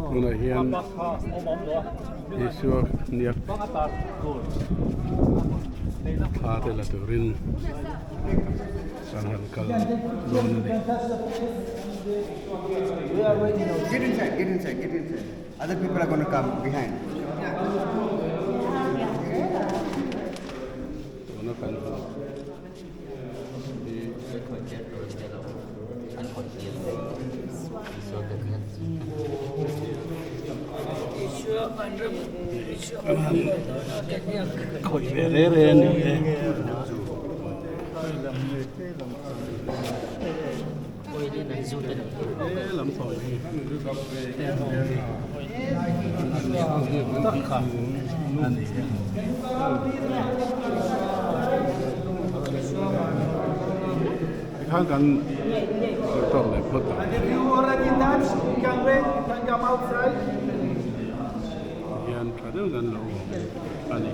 Tunah hian Isua hniak thla te la turin kan han kal dawn a ni. Tuna kan hmuh hi Khawih ve re re a ni e. He lam pang hi tak kha a ni e. Tikhan kan tawk leh phawt ang. Tihian tha deuhin an lo awm a ni.